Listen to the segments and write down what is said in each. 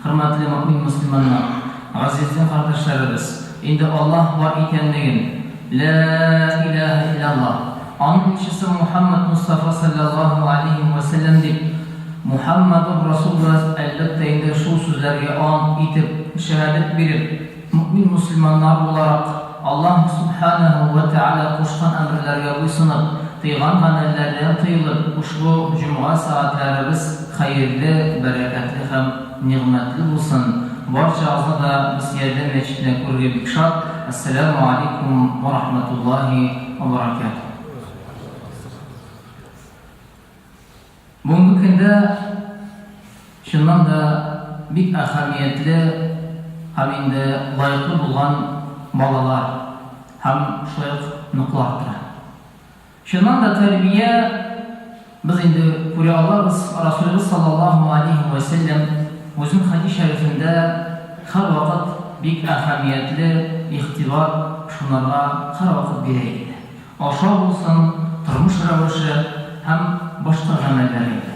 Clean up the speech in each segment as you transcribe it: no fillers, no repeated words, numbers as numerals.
Хөрмәтле мөэмин мөселманнар, газиз дин кардәшләребез, инде Аллаһ бар икәнлеген, Лә иләһә илляллаһ, Аның илчесе Мухәммәд Мостафа салләллаһу алейһи вә сәлләм дип, Мухәммәдур Расулуллаһ, әлбәттә инде, шул сүзләргә ант итеп, шәһадәт биреп, мөэмин мөселманнар буларак, Аллаһ Сүбхәнәһү вә Тәгалә кушкан әмерләргә буйсынып, тыйган гамәлләрдән тыелып, ошбу җомга сәгатьләребез хәерле, бәрәкәтле һәм нигъмәтле булсын. Барчагызны да без Ярдәм мәчетенә күрергә бик шат. Әссәләмү алейкум вә рахмәтуллаһи вә бәрәкәтүһ. Бүгенге көндә чыннан да бик әһәмиятле һәм инде лаеклы булган балалар һәм шулай ук ныклар тора. Чыннан да тәрбия без инде күрә алабыз, Расулебез саллаллаһу алейһи вә сәлләм үзенең хәдис шәрифендә һәрвакыт бик әһәмиятле игътибар шунарга һәрвакыт бирә иде. Ашау булсын, тормыш рәвеше һәм башка гамәлләр иде.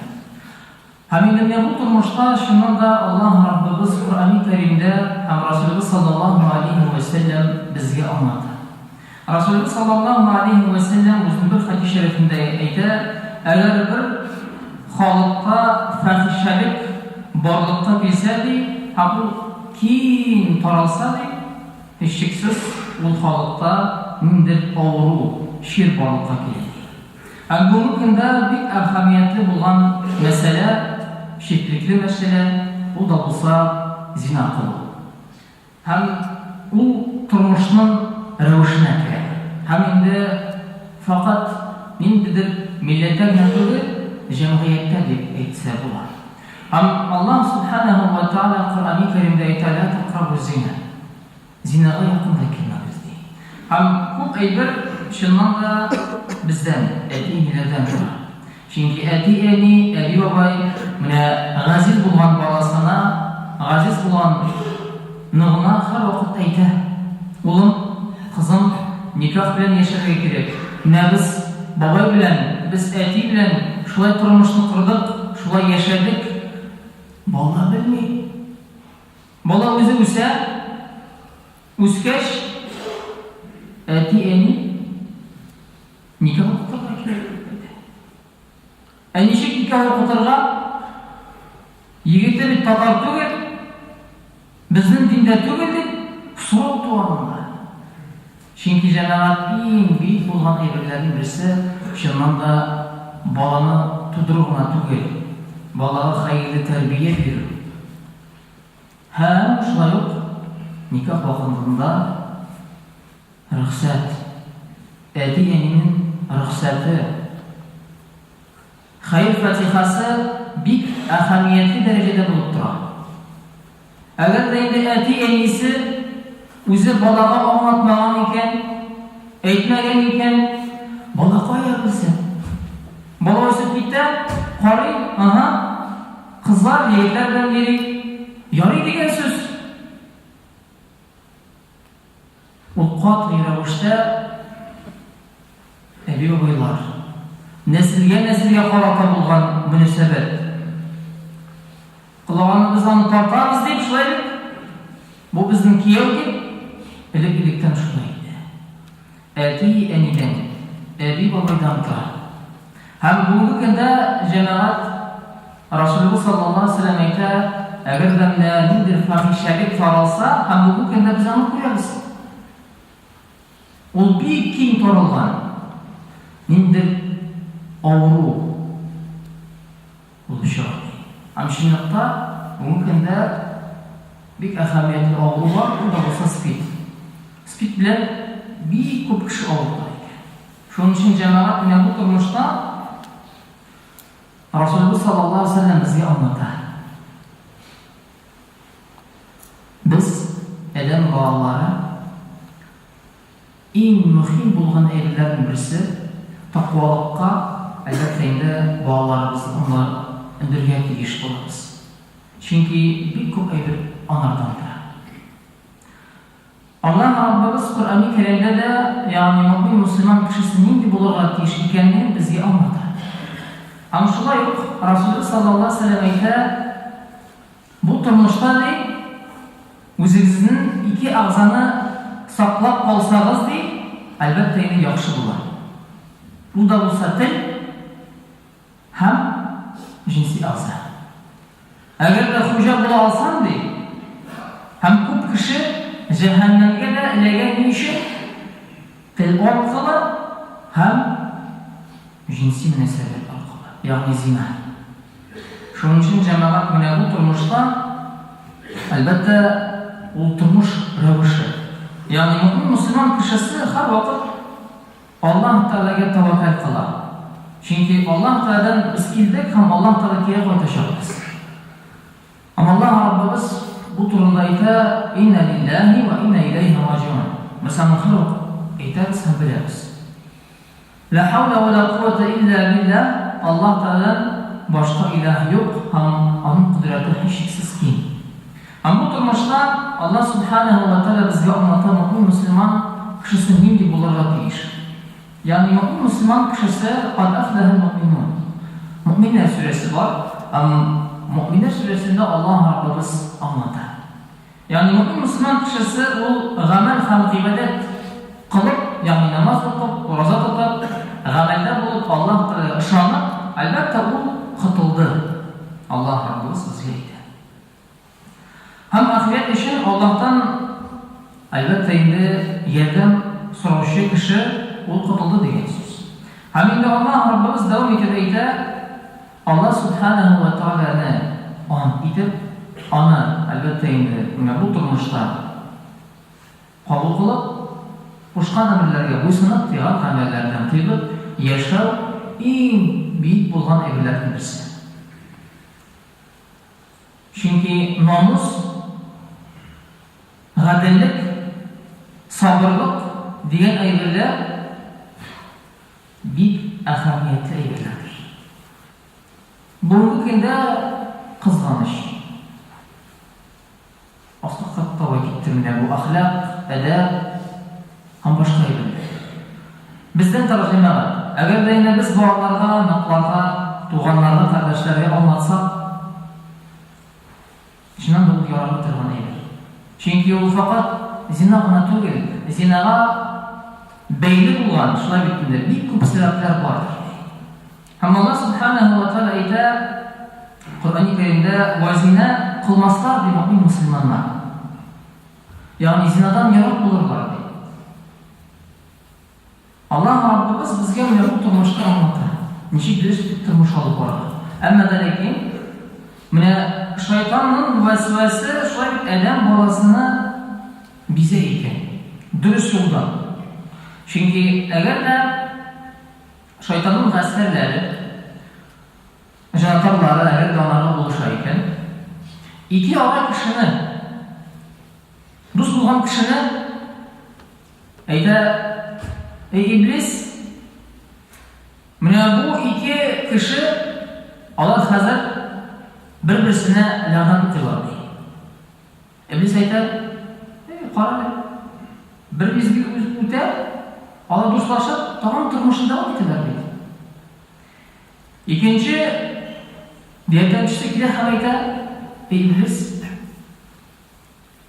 Һәм инде менә бу тормышта чыннан да Аллаһ Раббыбыз Коръәни Кәримдә һәм Расулебез саллаллаһу алейһи вә сәлләм безгә аңлата. Расулебез саллаллаһу алейһи вә сәлләм үзенең бер хәдис шәрифендә әйтә, Әгәр бер халыкта фәхишәлек барлыкка килсә, ди, һәм ул киң таралса, ди, Һичшиксез, ул халыкта ниндидер авыру, чир барлыкка килә. Һәм бүгенге көндә бик әһәмиятле булган мәсьәлә, четерекле мәсьәлә, ул да булса зина кылу. Һәм ул тормышның рәвешенә керә. Һәм инде фәкать ниндидер милләттә генә түгел, җәмгыятьтә дип әйтсә була. Һәм Аллаһ Сүбхәнәһү вә Тәгалә Коръәни Кәримдә әйтә, Лә тәкърабүз зина. Зинага якын да килмәгез, ди. Һәм күп әйбер, чыннан да, бездән, әти-әниләрдән тора. Чөнки әти-әни, әби-бабай менә газиз булган баласына, газиз булган ныгына һәрвакыт әйтә, Улым, кызым, никах белән яшәргә кирәк. Менә без бабай белән, без әти белән шулай тормышны кордык, шулай яшәдек. Бала белми. Бала үзе үсә, үскәч, әти-әни никах укытырга кирәк дип әйтә. Ә ничек никах укытырга? Егете бит татар түгел, безнең диндә түгел дип сорау туа монда. Чөнки җәмәгать иң бөек булган әйберләрнең берсе, чыннан да, баланы тудыру гына түгел, балага хәерле тәрбия бирү. Һәм шулай ук никах вакытында рөхсәт, әти-әнинең рөхсәте, хәер-фатихасы бик әһәмиятле дәрәҗәдә булып тора. Әгәр дә инде әти-әнисе үзе балага аңлатмаган икән, әйтмәгән икән, бала кая белсен? Бала үсеп китә, карый, ага, кызлар егетләр белән йөри, ярый дигән сүз. Ул катгый рәвештә әби-бабайлар, нәселгә-нәселгә карата булган мөнәсәбәт. Колаганы без аны тартабыз дип, шулай бит? Бу безнең кияү дип, элек-электән шулай иде. Әти-әнидән, әби-бабайдан тора. Һәм бүгенге көндә җәмәгать Расулыбыз саллаллаһу алейһи ва сәлләм әйтә, әгәр дә менә ниндидер фахишәлек таралса, һәм бүгенге көндә без аны күрәбез. Ул бик киң таралган. Ниндидер авыру булып чыга. Һәм чынлыкта бүгенге көндә бик әһәмиятле авыру бар, ул да булса СПИД. СПИД белән бик күп кеше авырта икән. Шуның өчен, җәмәгать, менә бу тормышта Расулыбыз саллаллаһу алейһи ва сәлләм безгә аңлата. Без, адәм балалары, иң мөһим булган әйберләрнең берсе, тәкъвалыкка, әлбәттә инде, балаларыбызны өндергә тиеш булабыз. Чөнки бик күп әйбер анардан тора. Аллаһ Раббыбыз Коръәни Кәримдә дә, ягъни мөэмин мөселман кешесе нинди булырга тиеш икәнлеген безгә аңлата. Һәм шулай ук Расулыбыз саллаллаһу алейһи ва сәлләм әйтә, Бу. тормышта, ди, үзегезнең ике әгъзаны саклап калсагыз, ди, әлбәттә инде яхшы була. Ул да булса тел һәм җенси әгъза. Әгәр дә хуҗа була алсаң, ди, һәм күп кеше җәһәннәмгә дә эләгә ни өчен? Тел аркылы һәм җенси мөнәсәбәт аркылы, ягъни зина. Шуның өчен, җәмәгать, менә бу тормышта, әлбәттә, ул тормыш рәвеше. Ягъни мөэмин мөселман кешесе һәрвакыт Аллаһ Тәгаләгә тәвәккәл кыла. Чөнки Аллаһ Тәгаләдән без килдек һәм Аллаһ Тәгаләгә кире кайтачакбыз. Һәм Аллаһ Раббыбыз бу турында әйтә, Инна лилләһи вә инна иләйһи раҗиун. Без аны һәрвакыт әйтәбез һәм беләбез. Лә хәүлә вә лә куәтә илля билләһ, Аллаһ Тәгаләдән башка илаһ юк һәм Аның кодрәте һичшиксез киң. Һәм бу тормышта Аллаһ Сүбхәнәһү вә Тәгалә безгә аңлата мөэмин мөселман кешесе нинди булырга тиеш. Ягъни мөэмин мөселман кешесе Кад әфләһәл мөэминун. Мөэминнәр сүрәсе бар һәм Мөэминнәр сүрәсендә Аллаһ Раббыбыз аңлата. Ягъни мөэмин мөселман кешесе ул гамәл һәм гыйбадәт кылып, ягъни намаз укып, ураза тотып, гамәлдә булып, Аллаһ Тәгаләгә ышанып, әлбәттә, ул котылды. Аллаһ Раббыбыз безгә әйтә. Һәм ахирәт өчен Аллаһтан, әлбәттә инде, ярдәм сораучы кеше ул котылды дигән сүз. Һәм инде Аллаһ Раббыбыз дәвам итеп әйтә, Аллаһ Сүбхәнәһү вә Тәгаләне ант итеп, аны, әлбәттә инде, менә бу тормышта кабул кылып, кушкан әмерләргә буйсынып, тыйган гамәлләрдән тыелып яшәү иң биек булган әйберләрнең берсе. Чөнки намус, гаделлек, сабырлык дигән әйберләр бик әһәмиятле әйберләрдер. Бүгенге көндә кызганыч. Аслыкка таба китте менә бу әхлак, әдәп һәм башка әйберләр. Бездән тора, җәмәгать. Әгәр дә инде без балаларга, оныкларга, туганнарга, кардәшләргә аңлатсак, чыннан да ул ярамый торган әйбер. Чөнки ул фәкать зина гына түгел, зинага бәйле булган, шулай бит инде, бик күп сәбәпләр бардыр. Һәм Аллаһ Сүбхәнәһү вә Тәгалә әйтә Коръәни Кәримдә, Вә зина кылмаслар, ди мөэмин мөселманнар. Ягъни зинадан ерак булырлар, ди. Аллаһ Раббыбыз безгә менә бу тормышны аңлата. Ничек дөрес итеп тормыш алып барырга. Әмма дә ләкин менә шайтанның вәсвәсе шулай бит адәм баласына бизә икән. Дөрес юлдан. Чөнки әгәр дә Шайтанның гаскәрләре, җанатарлары әгәр дә анарга булыша икән, ике ара кешене, дус булган кешене әйтә, Эй, иблис, менә бу ике кеше, алар хәзер бер-берсенә ләгънәт укыйлар, ди. Иблис әйтә, Эй, кара әле, бер мизгел үтә, алар дуслашып, тагын тормышын дәвам итәләр бит. Икенче ярдәмчесе килә һәм әйтә, Эй, Иблис,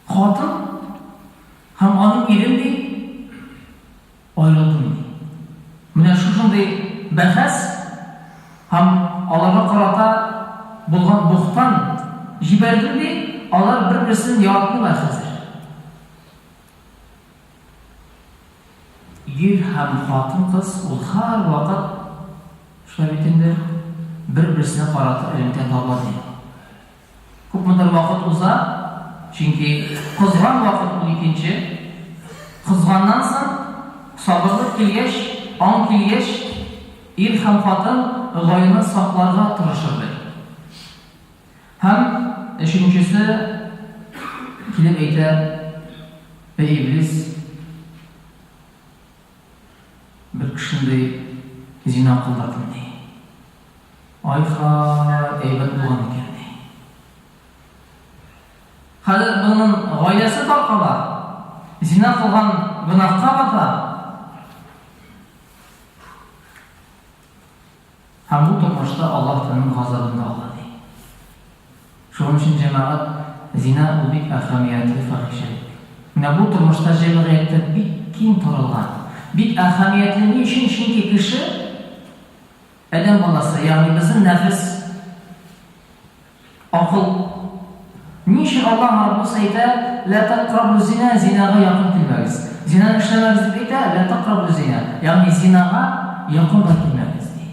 хатын һәм аның ирен ди, Аерылдым, ди. Менә шушындый бәхәс һәм аларга карата булган бохтан җибәрдем, ди, алар бер-берсен яратмыйлар хәзер. Ир һәм хатын-кыз ул һәрвакыт, шулай бит инде, бер-берсенә карата элемтә таба, ди. Күпмедер вакыт уза, чөнки кызган вакыт ул икенче. Кызганнан соң, сабырлык килгәч, аң килгәч, ир һәм хатын гаиләне сакларга тырышырдай. Һәм өченчесе килеп әйтә, Әй иблис, бер кешендәй зина кылдырдым, ди. Ай-һай, әйбәт булган икән, ди. Хәзер моның гаиләсе таркала, зина кылган гөнаһка бата. Һәм бу тормышта Аллаһ Тәгаләнең газабын да ала, ди. Шуның өчен, җәмәгать, Зина ул бик әһәмиятле фахишәлек. Менә бу тормышта җәмгыятьтә бик киң таралган. Бик әһәмиятле ни өчен? Чөнки кеше, адәм баласы, ягъни безнең нәфес, акыл. Ни өчен Аллаһ Раббыбыз әйтә, Лә тәкърабу зина, зинага якын килмәгез. Зинаны эшләмәгез дип әйтә, лә тәкърабу зина, ягъни зинага якын да килмәгез ди.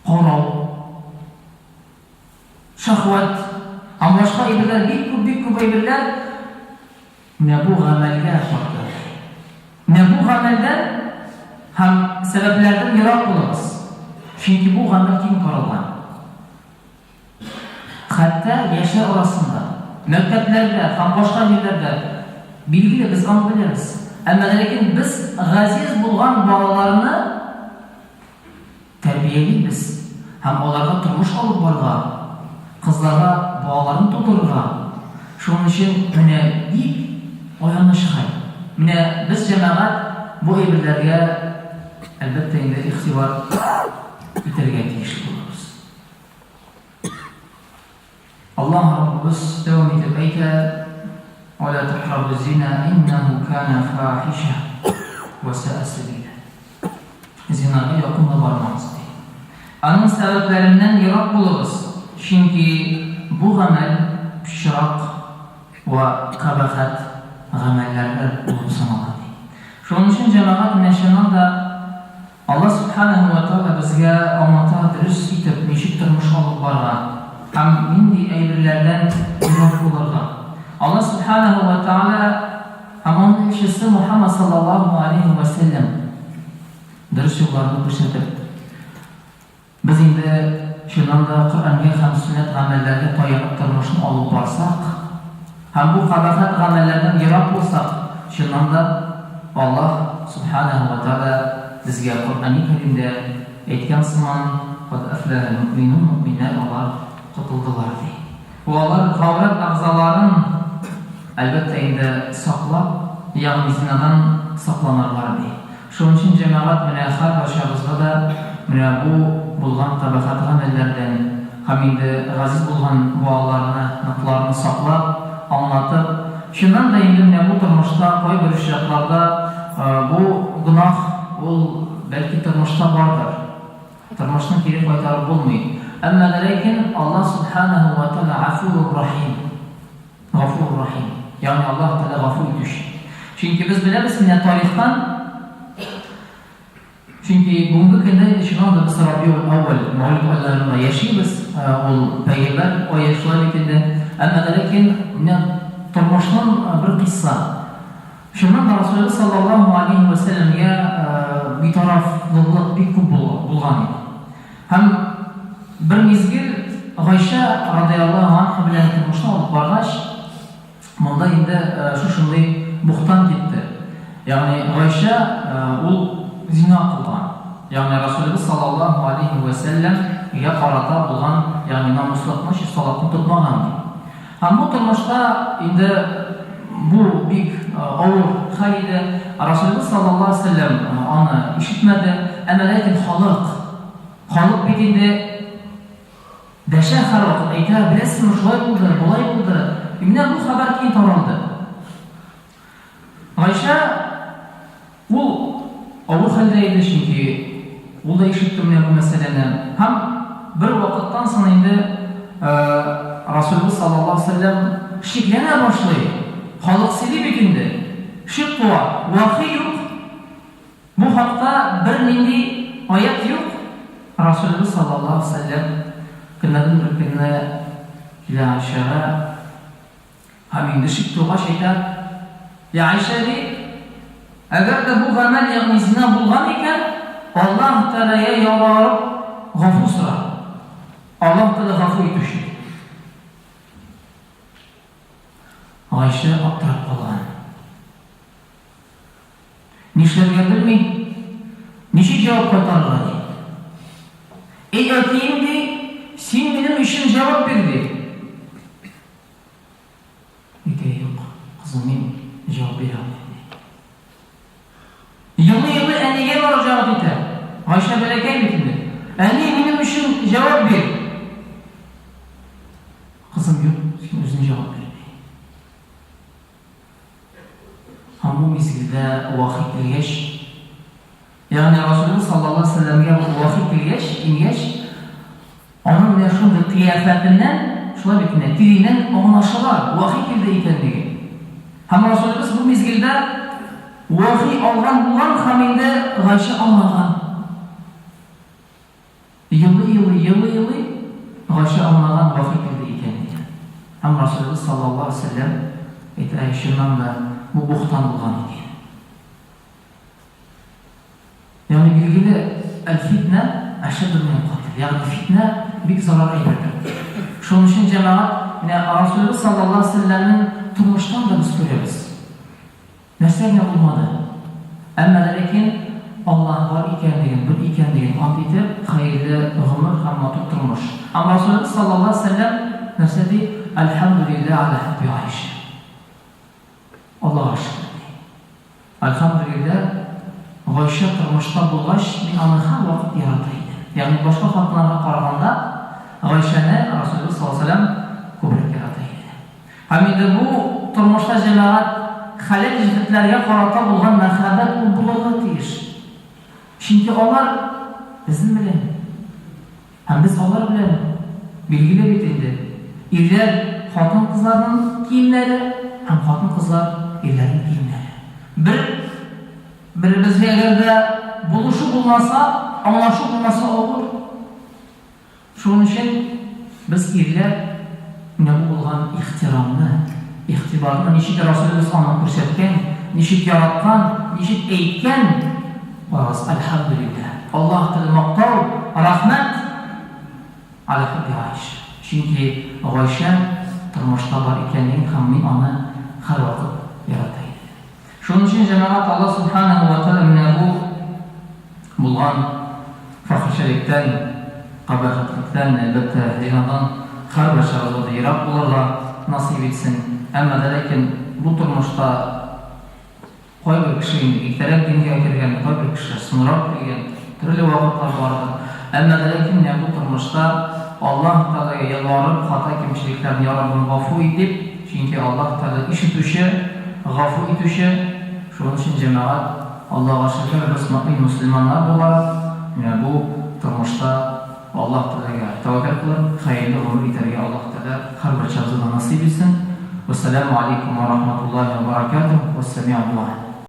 Карау. Шәһвәт һәм башка әйберләр, бик күп, бик күп әйберләр менә бу гамәлгә тарта. Менә бу гамәлдән һәм сәбәпләрдән ерак булыгыз. Чөнки бу гамәл киң таралган. Хәтта яшьләр арасында, мәктәпләрдә һәм башка җирләрдә, билгеле, без аны беләбез. Әмма ләкин без газиз булган балаларны Тәрбиялибез һәм аларга тормыш алып барырга, кызларга балаларын тудырырга. Шуның өчен менә бик аяныч хәл. Менә без, җәмәгать, бу әйберләргә, әлбәттә инде, игътибар итәргә тиешле булабыз. Аллаһ Раббыбыз дәвам итеп әйтә, Вә лә тәкрабу зина иннәһу кана фахишә вә сәә сәбилә. Зинага якын да бармагыз, ди. Аның сәбәпләреннән ерак булыгыз, чөнки бу гамәл пычрак вә кабахәт гамәлләрдән булып санала, ди. Шуның өчен, җәмәгать, менә чыннан да Алла Сүбхәнәһү вә Тәгалә безгә аңлата дөрес итеп ничек тормыш алып барырга һәм нинди әйберләрдән ерак булырга. Алла Сүбхәнәһү вә Тәгалә һәм Аның илчесе Мухәммәд саллаллаһу алейһи вә сәлләм дөрес юлларны күрсәтеп, без инде чыннан да Коръәнгә һәм сөннәт гамәлләргә таянып тормышны алып барсак һәм бу кабахәт гамәлләрдән ерак булсак, чыннан да Аллаһ Сүбхәнәһү вә Тәгалә безгә Коръәни Кәримдә әйткән сыман, Кад әфләһәл мөэминун, мөэминнәр алар котылдылар, ди. Вә алар гаурәт әгъзаларын, әлбәттә инде, саклап, ягъни зинадан сакланырлар, ди. Шуның өчен, җәмәгать, менә һәрбарчабызга да менә бу булган кабахәт гамәлләрдән һәм инде газиз булган балаларны, ныкларны саклап, аңлатып, чыннан да инде менә бу тормышта кайбер очракларда бу гөнаһ ул бәлки тормышта бардыр, тормышны кире кайтарып булмый, әмма дә ләкин Аллаһ Сүбхәнәһү вә Тәгалә Гафурур Рахим. Гафур Рахим. Ягъни Аллаһ Тәгалә гафу итүче. Чөнки без беләбез менә тарихтан, чөнки бүгенге көндә инде чыннан да без Рабиул әүвәл, Мәүлид айларында яшибез, ул пәйгамбәр ае шулай бит инде. Әмма дә ләкин менә тормышның бер кыйсса. Чыннан да Расулыбыз саллаллаһу алейһи вә сәлләмгә битарафлылык бик күп булган иде. Һәм бер мизгел Гайшә радыяллаһу анһа белән тормышны алып баргач, монда инде шушындый бухтан китте. Ягъни Гайшә ул зина кылган. Ягъни Расулыбыз саллаллаһу алейһи вә сәлләмгә карата булган, ягъни намуслыкны, чисталыкны тотмаган ди. Һәм бу тормышта инде бу бик авыр хәл иде. Расулыбыз саллаллаһу алейһи вә сәлләм аны ишетмәде. Әмма ләкин халык, халык бит инде дәшә һәрвакыт, әйтә, беләсезме, шулай булды, болай булды. И менә бу хәбәр киң таралды. Гайшә ул авыр хәлдә иде, чөнки ул да ишетте менә бу мәсьәләне. Һәм бер вакыттан соң инде Расулыбыз саллаллаһу алейһи ва сәлләм шикләнә башлый. Халык сөйли бит инде. Шик туа. Вахи юк. Бу хакта бернинди аять юк. Расулыбыз саллаллаһу алейһи ва сәлләм көннәрдән бер көнне килә Гайшәгә. Һәм инде шик тугач әйтә, Йә Гайшә, ди, әгәр дә бу гамәл, ягъни зина булган икән, Аллаһ Тәгаләгә ялварып гафу сора. Аллаһ Тәгалә гафу итүче, ди. Гайшә аптырап калган. Нишләргә белми, ничек җавап кайтарырга, ди. Эй, әтием, ди, син минем өчен җавап бир, ди. Әйтә, юк, кызым, мин җавап бирә алмыйм, ди. Елый-елый әнигә мөрәҗәгать итә. Гайшә бәләкәй бит инде. Әни, минем өчен җавап бир. Кызым, юк, син үзең. һәм бу мизгелдә вахи килгәч, ягъни Расулыбыз саллаллаһу галәйһи ва сәлләмгә вахи килгәч, иңгәч, аның менә шундый кыяфәтеннән, шулай бит менә, тиреннән аңлашыла, вахи килде икәнлеге. Һәм Расулыбыз бу мизгелдә вахи алган булган һәм инде Гайшә аңлаган. Елый-елый, елый-елый, Гайшә аңлаган, вахи килде икән, дигән. Һәм Расулыбыз саллаллаһу галәйһи ва сәлләм әйтә, чыннан да, бу бохтан булган икән. Ягъни билгеле, әл-фитнә әшәдду минәл катл, ягъни фитнә бик зарар әйбердер. Шуның өчен, җәмәгать, менә Расулыбыз саллаллаһу галәйһи ва сәлләмнең тормыштан да без күрәбез. Нәрсә генә булмады. Әмма дә ләкин Аллаһ бар икәнлеген, бер икәнлеген ант итеп, хәерле гомер һәм матур тормыш. Һәм Расулыбыз саллаллаһу галәйһи ва сәлләм нәрсә ди? Әлхәмдүлилләһ галә хубби Гайшә. Аллага шөкер, ди. Әлхәмдүлилләһ, Гайшә тормышта булгач, мин аны һәрвакыт ярата идем. Ягъни башка хатыннарга караганда Гайшәне Расулыбыз саллаллаһу галәйһи ва сәлләм күбрәк ярата иде. Һәм инде бу тормышта җәмәгать хәләл җефетләргә карата булган мәхәббәт ул булырга тиеш. Чөнки алар безнең белән. Һәм без алар белән. Билгеле бит инде, ирләр хатын-кызларның киемнәре һәм хатын-кызлар ирләрнең киемнәре. Бер беребезгә әгәр дә булышу булмаса, аңлашу булмаса авыр. Шуның өчен без, ирләр, менә бу булган ихтирамны, игътибарны ничек Расүлебез аны күрсәткән, ничек яраткан, ничек әйткән, карагыз, әлхәмдүлилләһ, Аллаһ теле мактау, рәхмәт галә хубби Гайшә. Чөнки Гайшә тормышта бар икәнлеген һәм мин аны һәрвакыт ярата идем. Шуның өчен, җәмәгать, Аллаһ Сүбхәнәһү вә Тәгалә менә бу булган фахишәлектән, кабахәтлектән, әлбәттә, зинадан һәрберчагызга да ерак булырга насыйп итсен. Әмма дә ләкин бу тормышта кайбер кеше инде иртәрәк дингә кергән, кайбер кеше соңрак килгән, төрле вакытлар бардыр. Әмма дә ләкин менә бу тормышта Аллаһ Тәгаләгә ялварып, хата-кимчелекләрне, Я Раббым, гафу ит дип, Чөнки Аллаһ Тәгалә ишетүче, гафу итүче, шуның өчен, җәмәгать, Аллаһга шөкер, без мөэмин мөселманнар буларак, менә бу тормышта Аллаһ Тәгаләгә тәвәккәл кылып, хәерле гомер итәргә Аллаһ Тәгалә һәрберчабызга да насыйп итсен. Вәссәламү алейкум вә рахматуллаһи вә бәрәкәтүһ, вәссәми'у дуа.